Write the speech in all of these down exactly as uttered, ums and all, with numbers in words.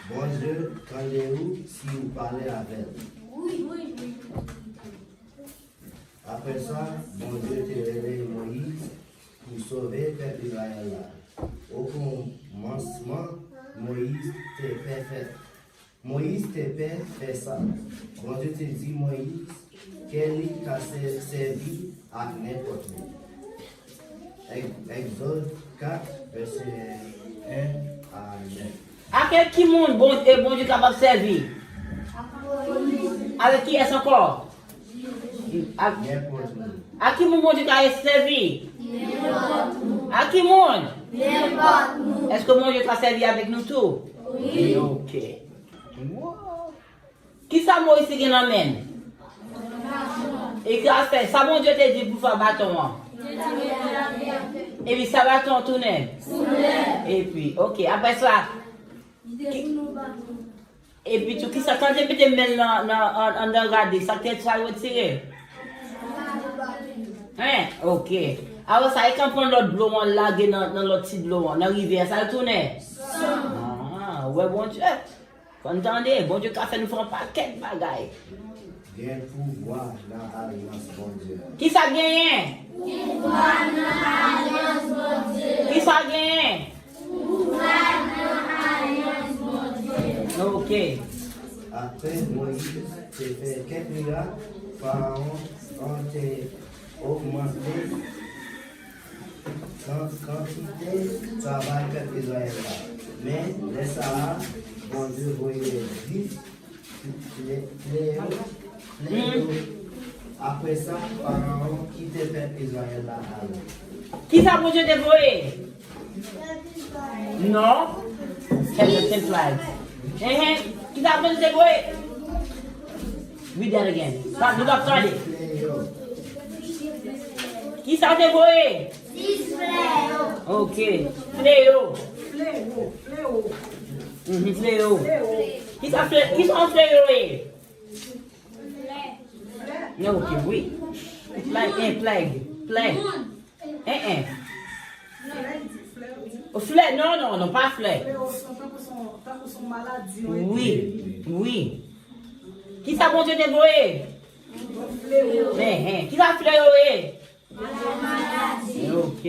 Bondye tande ou si ou pale avè l. Apre sa, Bondye te rele Moyiz pou sove pèp Izrayèl la. Okòmansman, Moyiz te pè fè, Moyiz te pè fè sa. Bondye te di Moyiz ke li ka sè- sèvi ak nenpòt moun. Egzòd kat, vèsè en a nèf. Avèk ki moun Bon- e Bondye kapab sèvi? Avèk kiyès ankò? A, a ki moun Bondye ka sèvi? A ki moun? Èske Bondye ka sèvi avèk nou tou? Wi. Ok. Wow. Kisa Moyiz te gen nan men l? E ki afè, sa Bondye te di pou fè baton an? Epi sa baton an tounen? Epi, ok, apre sa, ki- Epi tou, kisa, kan te mete men l nan, nan, an- anndan rade, sa te sa retire? Hein, ok. Apre sa, e kan pran lòt dlo an lage nan, nan lòt ti dlo an, nan rivyè, sa l tounen? Ah, ou wè Bondye. Fò n tande, Bondye ka fè nou fè yon pakèt bagay. Gen pouvwa nan alyans Bondye. Kisa genyen? Pouvwa nan alyans Bondye. Kisa genyen? Pouvwa nan alyans Bondye. Ok. Apre Moyiz te fè kèk mirak, Farawon an te ogmante kan- kantite travay pèp Izrayèl la. Men, lè sa a, Bondye voye dis fle- fleyo, fleyo. Apre sa, Farawon kite pèp Izrayèl la ale. Kisa Bondye te voye? Non. Ten, ten plagues. Enhen. Kisa Bondye te voye? Read that again. Pa- nou p ap tande. Kisa te voye? Ok. Fleyo. Fleyo. Fleyo. Mhm, fleyo. Fleyo. Kisa fle- kisa yon fleyo ye? Non, ok, wi. Plague, en, plague. Plague. En, en. Flè, non, non, non, pa flè. Wi, wi. Kisa Bondye te voye? En, en. Kisa fleyo ye? Ok.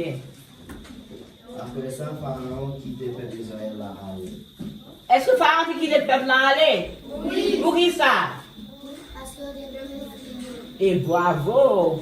Apre sa, Farawon kite pèp Izrayèl la ale. Èske Farawon te kite pèp la ale? Wi. Poukisa? E bravo!